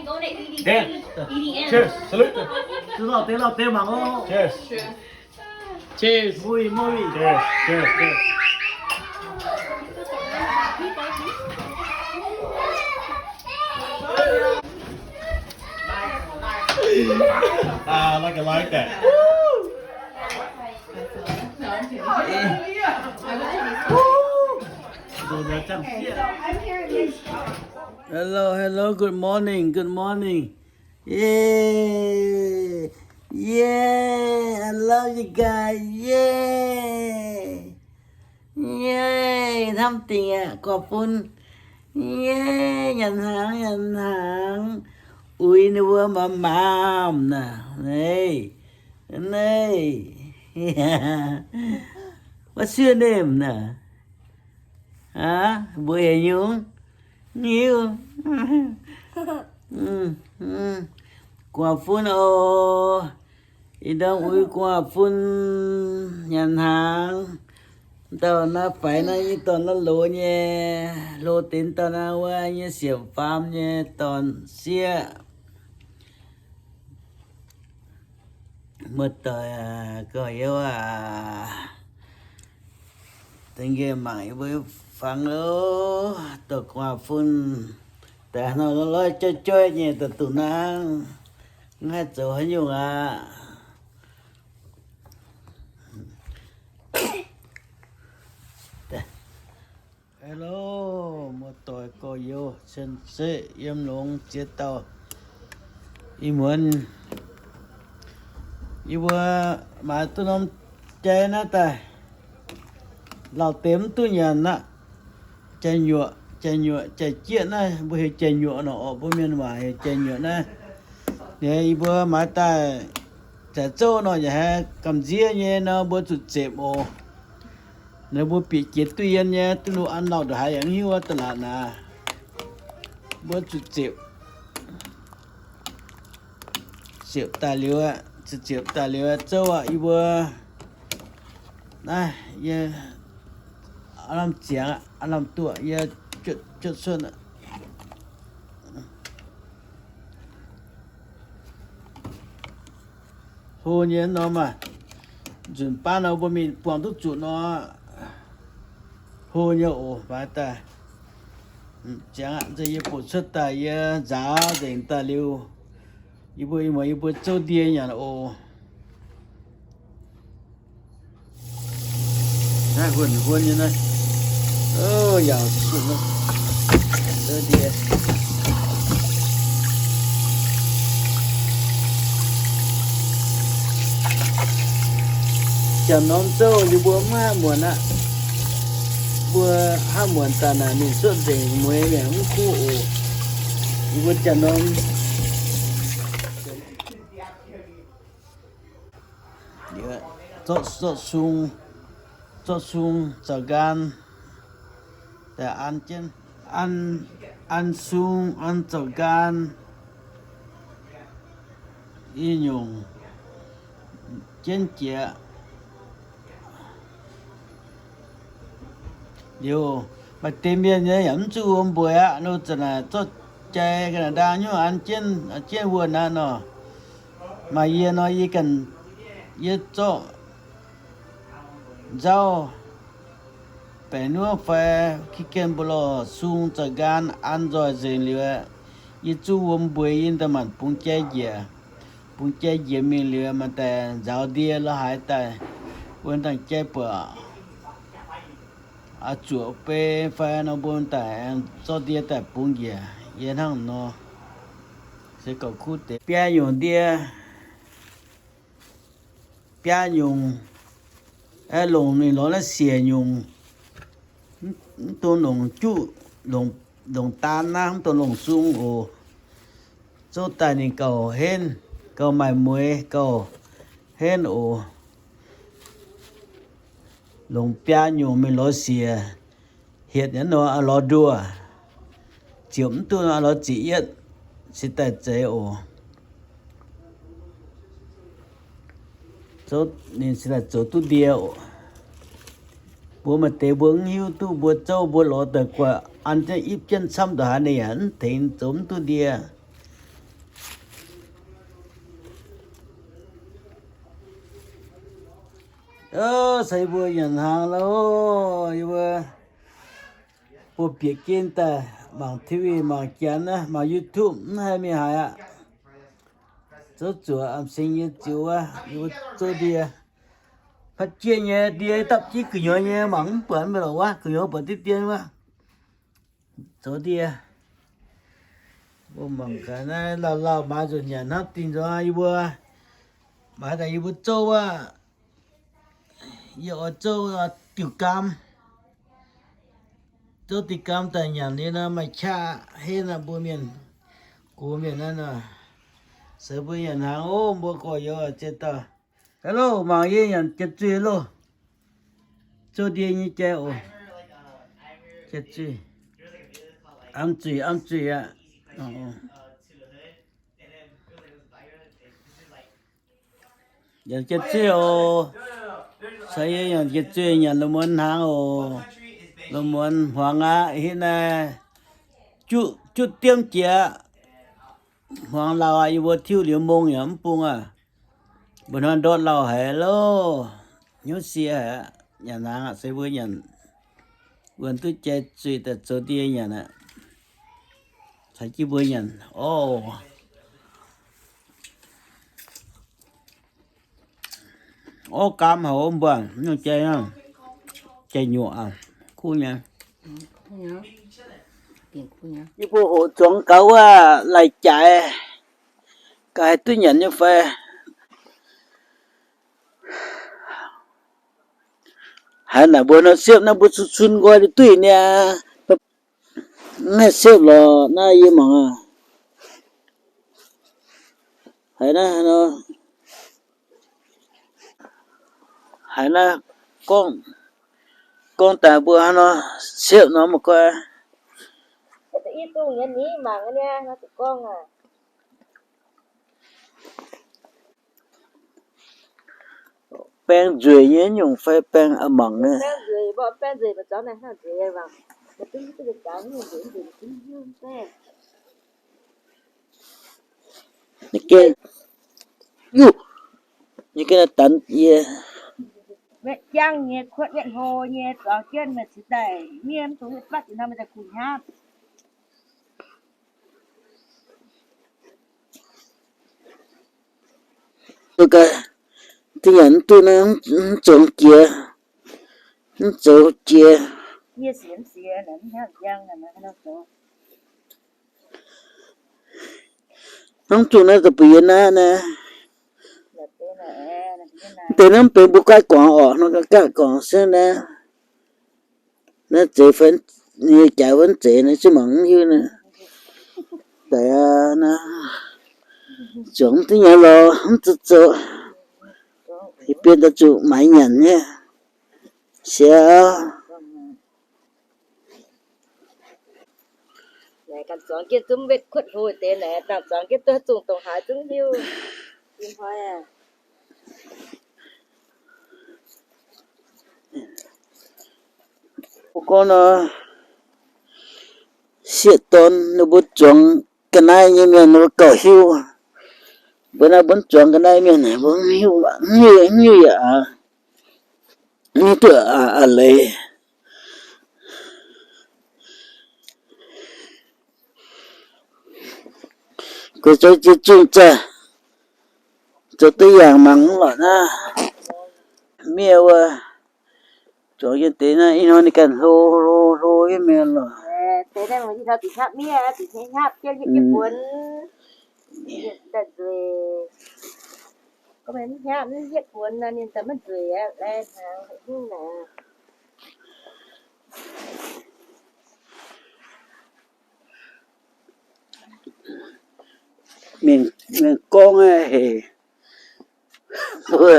Cheers. Salute. Cheers. Cheers. Cheers. Cheers. Cheers. Ah, I like it like that. Hello, hello, good morning, good morning. Yeah, yeah, I love you guys. Yeah, yeah, hnamv dingc aqv, guaax fun. Yeah, nyanc hnaangx, nyanc hnaangx. Uix ninh mbuo maam-maam naaic. Naaiv, naaiv. What's your name naaic? Aa, mbuox yietc nyungc. Hiuv. Guaax fun oc. Ih ndorm uix guaax fun nyanc hnaangx. Dauh naaiv faix naaiv, yie dorn naaiv loz nyei, hlo deix dauh naaiv wuov nyei siepv-faam nyei dorn sieqv. Muoz-doic aac, gorx-youz aac, dengv nqemh mangc yie mbuo fangx oc. Dorh guaax fun daaih hnoi loi joiv-joiv nyei daaih duqv nangv, mv haih zoux haaix nyungc aqv. Hello, muoz-doic gorx-youz cien-ceqv yiem longx ziex dauh. Ih muonz yie mbuo maaiz duqv norm jai naaiv daaih, lauh deix mv duqv nyanc aqv. Jai-nyuoqc, jai-nyuoqc, jai-jieqv naaiv, mbuo heuc jai-nyuoqc nor, orqc, mbuo mienh waac heuc jai-nyuoqc naaiv. Yie mbuo maaiz daaih zaaix zouv nor yaac haiz gamh nziev nyei nor, mbuo zuqc zepc oc. Naaiv mbuo bieqc jiex duqv yien nyei, duqv nuqv an lauh ndongc haaix yaac mv hiuv da'laatc naaic. Mbuo zuqc ziepc, ziepc daaih liuz, ziepc daaih liuz zouv aqv. Yie mbuo naaiv, yie aav lamh ziangx, aav lamh duqv, yie juotv cuotv. Hlo nyei norm aah, nzunc baav nor mbuo mingh buangh duqv zuqc nor, hlo nyei oc. Maaiz daaih, ziangx aqv, yie buoqc cuotv daaih, yie nzaaux nzengc daaih liuz, yie mbuo, yie mbuo zouv ndie nyanc oc. Naaiv huonh huonh nyei naaiv. Yaac ndie. Janx norm zouv yie mbuo mv haih muonc aqv. Mbuo haih muonc daaih naaic ninh cuotv nzengc mueiz mi'aqv, mv kuv oc. Yie mbuo janx norm zorqv, zorqv sung, zorqv sung zaux nqaang, an jienv, an, an sung, an zaux nqaang, i nyungc jienv jiex. Liuz, maaih deix mienh nyei yaac mv zuqc wuom mbueiz aqv. Nor zanc naaic zorqv jai ga'naaiv ndaang nyungc an jienv, jienv wuonh aqv nor. Maaih yie nor, yie ganh, yie zorqv nzauv, baeqc nuov fai ki gen mbuo lorh sung zaux nqaang an nzoih nzengc liuz, yie zuqc wuom mbueiz yie daaih maanc bungx jai njiec. Bungx jai njiec mingh liuz, maaih daaih nzaaux ndie lorz haaix daaih, wuov dangh jai buatc aqv, zuoqc bei fai nor, mbuo daaih zorqv ndie daaih bungx njiec. Yie hnangv nor, se gorqv kuv deix biaa nyungc ndie. Biaa nyungc, aeqv, longc ninh lorz naaiv siec nyungc, mv dungx longc juqv, longc daan naaiv, mv dungx longc sung oc. Zouv daaih ninh gauh henv, gauh maaih mueiz, gauh henv oc. Longc biaa nyungc mingh lorz siec, hietc nyei nor lorz nduoh, ziepc mv duqv nor lorz ziepc yietv, se daaih zeiz oc. Zouv ninh se daaih zoux duqv ndie oc. Mbuo maaih deix mbuo mv hiuv duqv, mbuo zouv mbuo lorz daaih guaix an jienv ipv jienv camv ndongc haaix ninh yaac mv tengx, zoux mv duqv ndie. Ov, se yie mbuo nyanc hnaangx loh, yie mbuo buo bieqc gen daaih mangc T V, mangc janx, mangc YouTube, mv haih mingh haaix aqv. Zouv zuoqc, amx singx nyei ziux wuov, yie mbuo zouv ndie. Haaix jienh nyei ndie dapv jienv gu'nyuoz nyei, mangc mv buatc mv baac lorqc wuov, gu'nyuoz buatc diqv dien wuov. Zoux ndie. Mbuo mangc gaax naaiv lauh lauh maaiz nzunc nyanc hnangv dingh nzunc yie mbuo maaiz daaih yie mbuo zouv wuov, yie oix zouv diuh gaam. Zouv diuh gaam daaih nyanc liuz nor maaih qaqv henv nor mbuo mienh, gox mienh naaiv nor, se mbuo nyanc hnaangx ov, mbuo gorx-youz ziex dauh. Hello, mangc yie nyanc jiex zuiz loh. Zouv ndie nyei jai oc. Jiex zuiz. Am zuiz, am zuiz aqv. Nyanc jiex zuiz oc. Se yie nyanc jiex zuiz, nyanc lungh muonz hnaangx oc. Lungh muonz hmuangx aqv, hitv naaiv juqv, juqv diemv jiex aqv. Hmuangx lauh aqv, yie mbuo tiuv liuz mong yaac mv bung aqv. Mbuo hnoi ndortv lauh haic loh. Hnyouv sie haic aqv. Nyanc hnaangx aqv, se mbuo nyanc. Wuonh duqv jai zuiz daaih zoux ndie nyanc aqv. Caux jienv mbuo nyanc oc. Orv gaam haic ov mbuo, nyungc jai, jai nyuoqc aqv, kuv nyei. Yie mbuo hoqc zuangx gaux wuov lai-jaaix, gaax haih duqv nyanc nyei fai? Haiz naaic mbuo nor siepv naaiv mbuo cun cun nqoi duqv duqv niaa. Mv haih siepv lorqc naaiv yie mangc aqv. Haiz naaiv nor, haiz naaiv gorngv, gorngv daaih mbuo hnangv nor siepv nor mv guai. Baeng nzueic nyei nyungc fai baeng a'mangc nyei? Nyei gengh, nyei gengh danx yie. Wetv jangv nyei, kuotv wetv hlo nyei, zuangx jienv meih cingx daaih miev mv dungx yietc batv ih hnoi meih daaih kuh hnyapv. Duqv gaax, da'nyeic mv duqv naaiv mv zoux jiex, mv zoux jiex. Hnangv zuqc naaiv da'buix yie naaiv naaiv. Deix naaiv mv benx mbuo gaatv guangc orqc, nor gaatv guangc se naaiv. Naaiv zeiz fai, ninh jaaix wuov zeiz naaiv, zungv mangc mv hiuv naaiv. Daic aqv naaiv. Zuangx mv duqv nyanc lorz, mv zuqc zoux. Yietc biei daaih zuqc maaiz nyanc nyei. Siav. Naaic ganh zuangx jienv zungv wetv kuotv hlo deix naaic, dangh zuangx jienv duqv zungh dongh haaix zungv hiuv. Mbuo gorngv nor, sieqv dorn ninh mbuo zuangx ga'naaiv nyei mienh ninh mbuo gauh hiuv. Mbuo naaiv mbuo mv zuangx ga'naaiv mienh mbuo mv hiuv, mv hiuv yaac aqc, mv duqv aqc leiz. Guei zoux jiex zungh zaah, zoux duqv yangh mangc lorqc naaiv. Miev wuov, zuangx yiem deix naaiv ih hnoi ninh ganh hlo hlo hlo yiem miev lorqc. Mienh, mienh gorngv haic, mbuo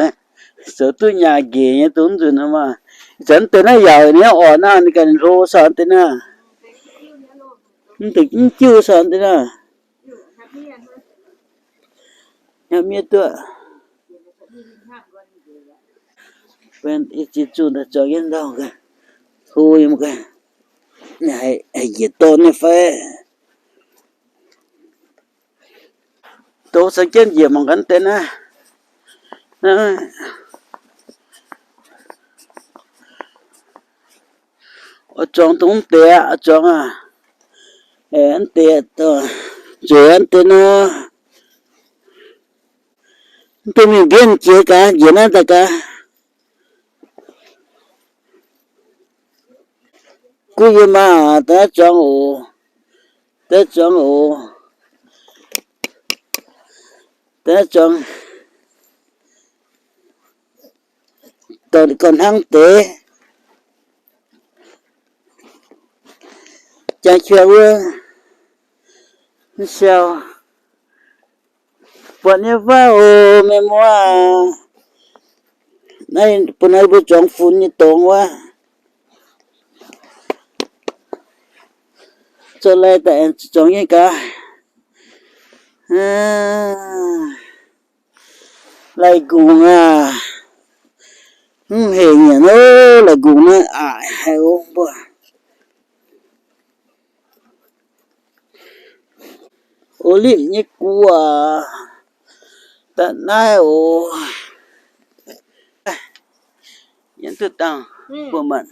zoux duqv nyaah nqec nyei dongh nzunc maah. Ih zanc deix naaiv yaac ninh orqc naaiv, ninh ganh hlo sou deix naaiv. Mv deix mv jiuv sou deix naaiv. Hnyapv miev duqv. Ziex zunh daaih zuangx jienv ndau, hlo yiem gaax, haih njiec dorn nyei fai? Dongh se jienv njiec mangc gaax deix naaiv. zuangx dongh mv deix aqv, zuangx aqv. Mv deix, zueiz mv deix nor. Mv deix mingh mbienv jiex gaax, njiec naaiv daaih gaax. Guv yie maa, daaih zuangx oc. Daaih zuangx oc. Daaih zuangx. Dorh gauh hnangv deix. Jangx qiex wuov, mv siau. Buatc nyei wuov oc, mienh muoz. Naaiv bun naaiv mbuo zuangx funx nyei dongh wuov. Zoux lai daaih aengx zuangx nyei gaax. Lai-nqungc aah, mv hec nyanc ov, lai-nqungc naaiv aqc haic ov mbuo. Oliv nyei gu'nguaaz daaih naaiv oc. Yie duqv dangh buoz-manc.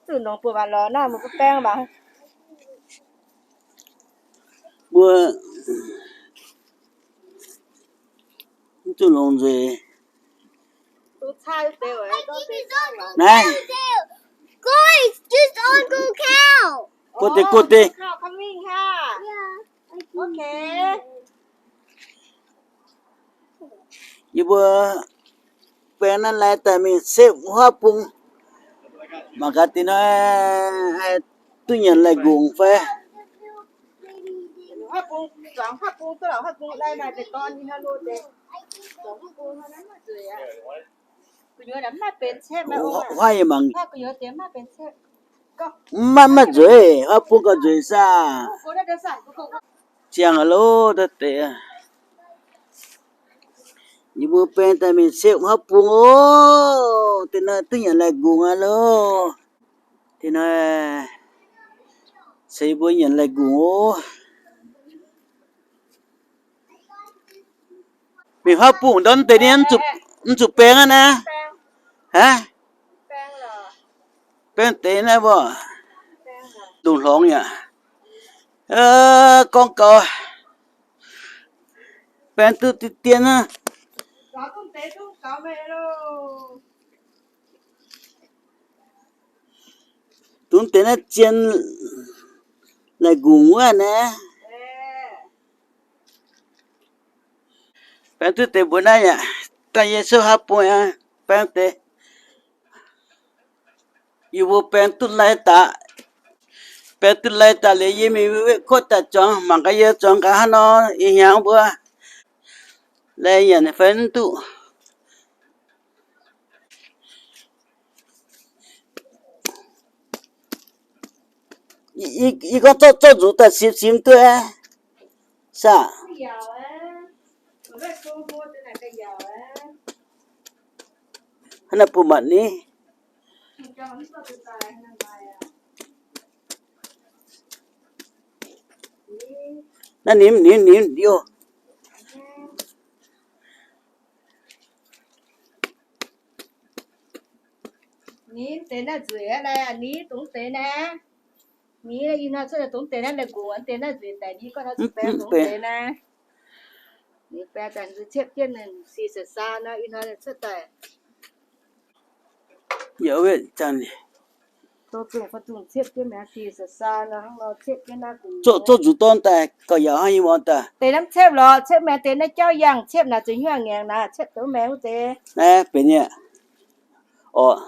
Duqv nongx buoz-manc lorz naaiv mbuo baeng mangc. Mbuo mv zuqc longc nzueic. Naaiv. Guoqv deix, guoqv deix. Yie mbuo baeng naaiv lai daaih mingh sepv huaav bung. Mangc gaax deix nor haih duqv nyanc lai-nqungc fai. Huaav yie mangc. Maiv, maiv nzueic, huaav bung gauh nzueic saah. Ziangh loh daaih deix. Yie mbuo baeng daaih mingh sepv huaav bung oc. Deix nor duqv nyanc lai-nqungc aqv loh. Deix nor se yie mbuo nyanc lai-nqungc oc. Mingh huaav bung ndortv deix ni, mv zuqc baeng aqv naaiv. Aav, baeng deix naaiv mbuo, ndongc hlorngx yaac gorngv gaux, baeng duqv dien dien aqv. Dungx deix naaiv zien lai-nqungc wuov naaiv. Baeng duqv deix mbuox naaiv yaac daaih yie souv huaav bung aqv, baeng deix. Yie mbuo baeng duqv lai daaih, baeng duqv lai daaih liuz yie mingh wetv kuotv daaih zuangx, mangc gaax yie zuangx gaax hnangv nor, ih hnyangx mbuo lai nyanc fai mv duqv. Yie gorngv zorqv nzuqc daaih simx simx duqv aqv. Saah? Hnangv naaiv bun matc ni. Naaiv nimx nimx nimx liouh. Ni deix naaiv nzueic aqv, ni dongh deix naaiv. Ni ih hnoi cuotv dongh deix naaiv, lai-nqungc deix naaiv nzueic daic, ni gorngv nor zuqc baeng dongh deix naaiv. Ni baeng daaih nzueic ciepv jienv ninh sic saa nor, ih hnoi cuotv daaih. Zorqv nzuqc dorn daaih gauh yaac hnangv nyei muonz daaih. Deix naaiv ciepv lorqc, ciepv maengx deix naaiv jauv yangh ciepv naaic zuqc hnyouv ngaengc naaic, ciepv dongh maengx wuov deix. Naaiv benx nyei. Orqc.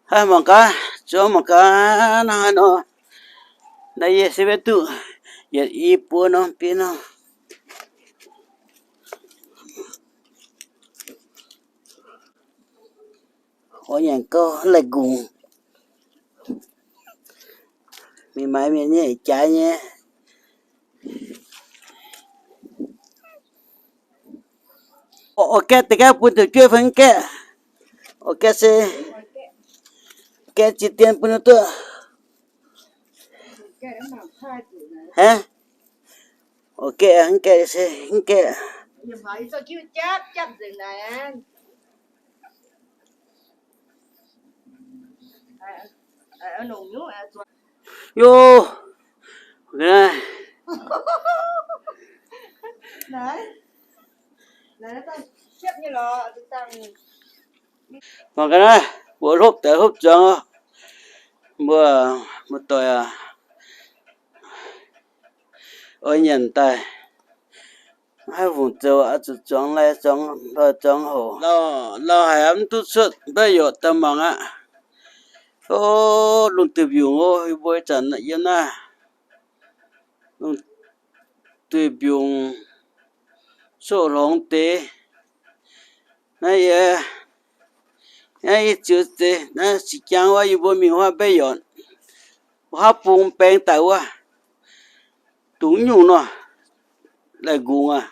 Hnangv mangc gaax, zuangx mangc gaax hnangv haaix nor. Naaiv yie se maiv duqv yietc i buo nor, biei nor. Oix nyanc gauh lai-nqungc. Mingh maaiz mienh nyei jaaix nyei. Oix gaeqv deix gaeqv bun ziepc juov fai mv gaeqv? Oix gaeqv se gaeqv ziex dien bun ninh duqv. Aav, oix gaeqv, mv gaeqv se mv gaeqv. Yoh, mangc gaax naaiv, mbuo hlopv deix hlopv zuangx, mbuo, mbuo doic aac, oix nyanc daaih. Haaix fungc zoux oix zuqc zuangx lai zuangx ndoih zuangx hoc. Lauh haic mv duqv cuotv mbaeqv yorqc daaih mangc aqv. O, lungh duih mbiungc o, yie mbuo ih zanc yiem naaiv lungh duih mbiungc soqv hlongx deix. Naaiv yie, naaiv yie ziux deix naaiv zinh jangv wuov yie mbuo mingh wuov mbaeqv yorqc, wuov haav bung baeng daaih wuov, dungx nyungc nor, laih nqungc aac.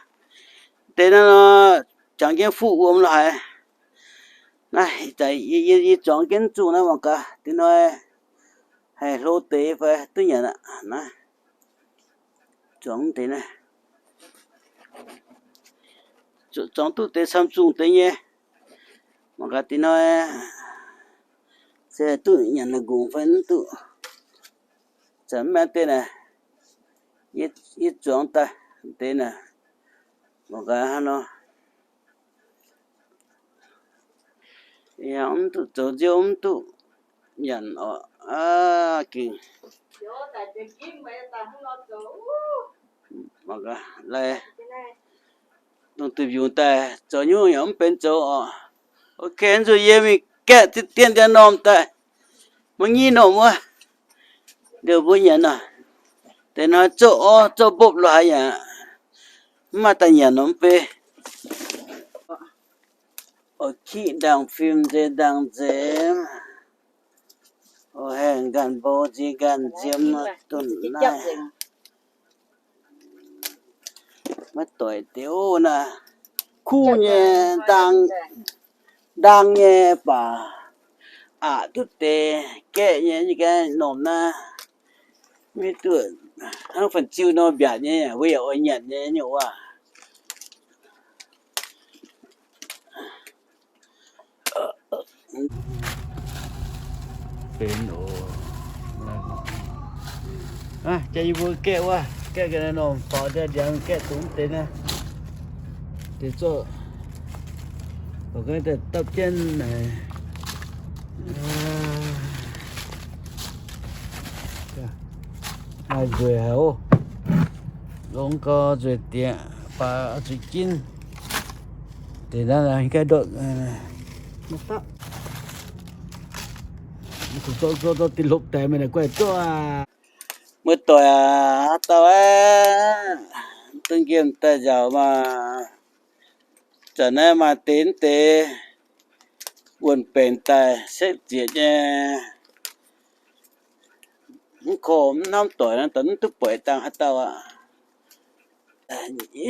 Deix naaiv nor, jangx jienv fuqv wuom lo haaix. Naaiv, yie zuangx jienv zuqc naaiv mangc gaax, deix hnoi haih hlo deix fai duqv nyanc aqv. Naaiv, zuangx deix naaiv, zuqc zuangx duqv deix camv zungh deix nyei. Mangc gaax deix hnoi se duqv nyanc laih nqungc fai mv duqv. Zanc mv maaih deix naaic, yie zuangx daaih deix naaic, mangc gaax hnangv nor. Yangh mv duqv zoux nziouv mv duqv nyanc orqc. Aav, gengh mangc gaax lai, lungh duih mbiungc daaih zoux nyungc yaac mv benx zoux orqc. Ok, nzuqc yie mingh gaeqv dien dien norm daaih, maiv nyiv norm wuov, ndie mbuo nyanc nor. Deix hnoi zoqv orv zoqv mbopv lo haaix yaac mv maaih daaih nyanc nor mv bei. Oix kiqv ndaangc fim nzeix ndaangc nzeix. O, haengh ganh mbo nziex ganh nziem dunh naaiv. Maiv doic deix naaiv, kuv nyei, ndaang, ndaang nyei baac aqc duqv deix, gaeqv nyei, nyei gaeqv normh naaiv. Maiv duqv hnangv fan-ziu nor mbiaatc nyei, mbuo yaac oix nyanc nyei nyungc waac. Benx oc. Jaa yie mbuo gaeqv wuov, gaeqv ga'naaiv normh faaux ndiangx gaeqv dungx deix naaiv. Deix zorqv, dapv jienv naaic. Maaih nzueic haic oc. Longx gau nzueic dieqc, baac oix zuqc ginv. Deix naaiv gaeqv ndortv, zuqc zorqv zorqv dinh hlopv deix meih naaic guaih zorqv aqv. Muoz-doic aac, haaix dauh aeqv, duqv nqemh daaih nziaauc maah! Zanc naaiv maaih deix deix wuonh baengc daaih sekv zieqc nyei. Mv korv mv hnamv doic nor, daaih mv duqv buatc dangh haaix dauh aqv.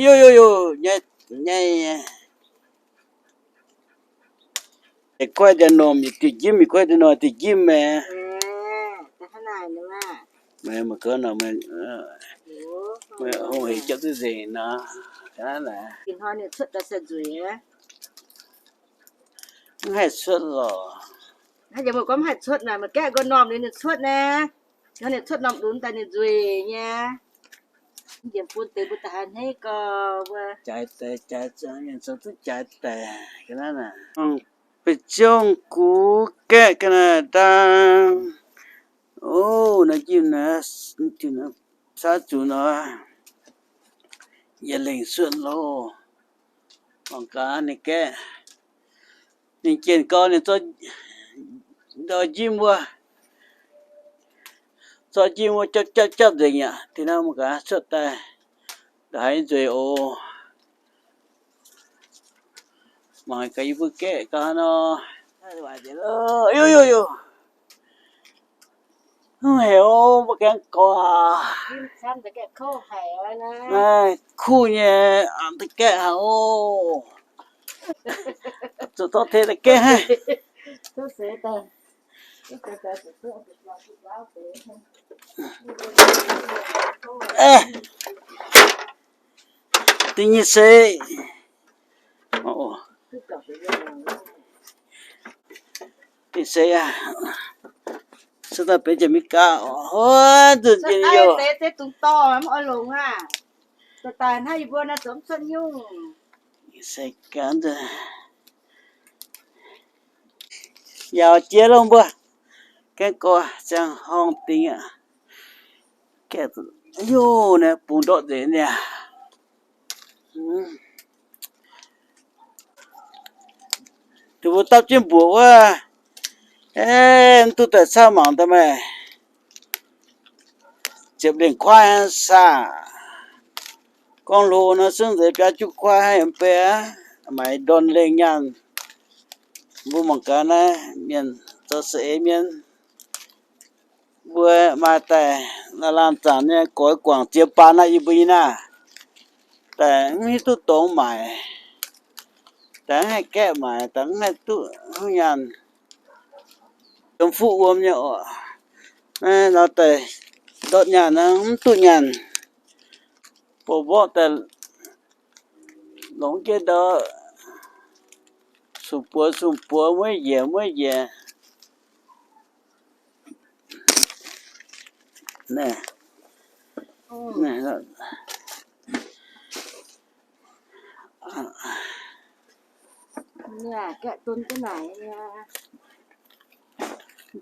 Yoh, yoh, yoh, nyei, nyei. Yietc guaih daaih normh yietc diuh njimv, yietc guaih daaih normh diuh njimv maah. Meih gorngv nor, meih hungh hec jauv duqv nzengc nor, mv haih cuotv lorqc. Mv haih cuotv naaic, meih gaeqv nqoi normh liuz ninh cuotv naaic. Ninh cuotv normh lunx daaih ninh nzueic nyei. Njiec bun deix mbuo daaih haiz hneiv gau wuov. Jaaix deix, jaaix, mienh zoux duqv jaaix deix ga'naaiv naaic. Ba'ziouv gux gaeqv ga'naaiv ndaang. O, naaiv jimv naaiv, jimv naaiv caav zuqc nor, yietc lengh cuotv loh. Mangc gaax ninh gaeqv. Ninh jienh gau ninh zorqv ndau njimv wuov, zorqv njimv wuov japv japv japv nzengc aqv. Deix naaiv mangc gaax cuotv daaih ndongc haaix nzueic oc. Mangc gaax yie mbuo gaeqv gau nor. Yoh, yoh, yoh. Mv heuc mbuo gaengh gorx. Naaiv kuv nyei, aqc da'gaeqv haic oc. Zuqc dorh teh da'gaeqv haic. Da'nyeic seix, Ih se aac, se daaih benx jiex mingh gaax, hnoi nzunc jiex youh. Ih se gaax nzunc. Yaac jiex longh mbuo, gaengh gorx ziangh horngh dingc aqv. Gaeqv, yov, naaiv bungx ndortv nzengc niaa. Dongh mbuo dapv jienv mbuoqc wuov, mv duqv daaih camv mangc daaih meih. Ziepc lengh kuaaiv saah. Gorngv hlo nor, zungv nzeix biaa juqv kuaaiv mv bei aqv, maaiz ndorn lengh nyaanh. Mbuo mangc gaax naaiv mienh zoux saeng-eix mienh. Mbuo maaih daaih laanh laanh zanc nyei goix guangc ziex baan naaiv yie mbuo nyei naaiv, daaih mv hiuv duqv dongh maaic, daaih mv haih gaeqv maaic, daaih mv haih duqv haaix nyaanh. Dongh fuqv wuom nyei oc. Naaiv nor daaih ndortv nyaanh naaiv mv duqv nyaanh. Bouh mborqv daaih longc jienv ndau, sung buoz sung buoz, mueiv njiec mueiv njiec.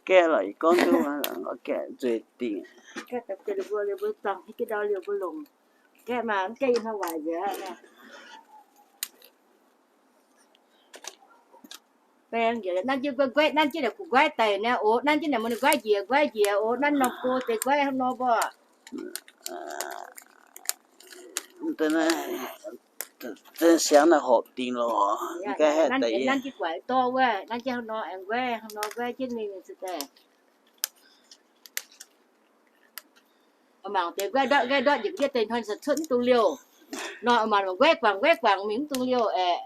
Gaeqv lorqc, ih gorngv duqv gaeqv nzueic dingc. Baeng njiec nanv jienv guai guai, nanv jienv naaic gu'nguaaiv daic naaiv oc, nanv jienv naaic mbuo ninh guaiv njiec guaiv njiec oc, nanv norm go deix guaiv hnangv nor mbuo. Siangx naaiv horpc dingc lorqc, nanv jienv guaiv dorv wuov, nanv jienv hnangv nor aengx guaiv hnangv nor guaiv jienv mingh se daaih. Mangc deix guaiv ndortv guaiv ndortv njiec jienv deix hnoi cuotv mv dungx liouh. Nor mangc guaiv guangc guaiv guangc mingh mv dungx liouh aeqv.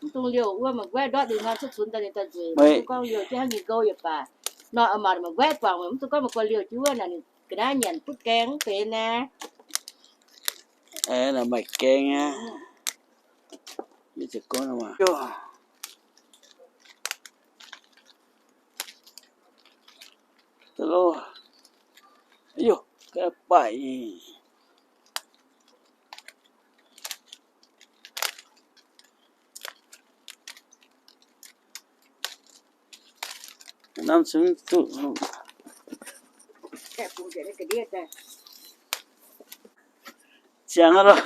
Mv dungx liouh wuov, mangc guaiv ndortv deix hnoi cuotv cunx daaih ninh daaih nzueic, mv gorngv liouh jienv hnangv nyei nqou yaac baac. Nor mangc guaiv guangc mv dungx gorngv mangc guaiv liouh jienv wuov naaic, ninh ga'naaiv nyanc butv gaeng mv benx naaiv. Maaih gaeng aqv. Ziangx aqv loh.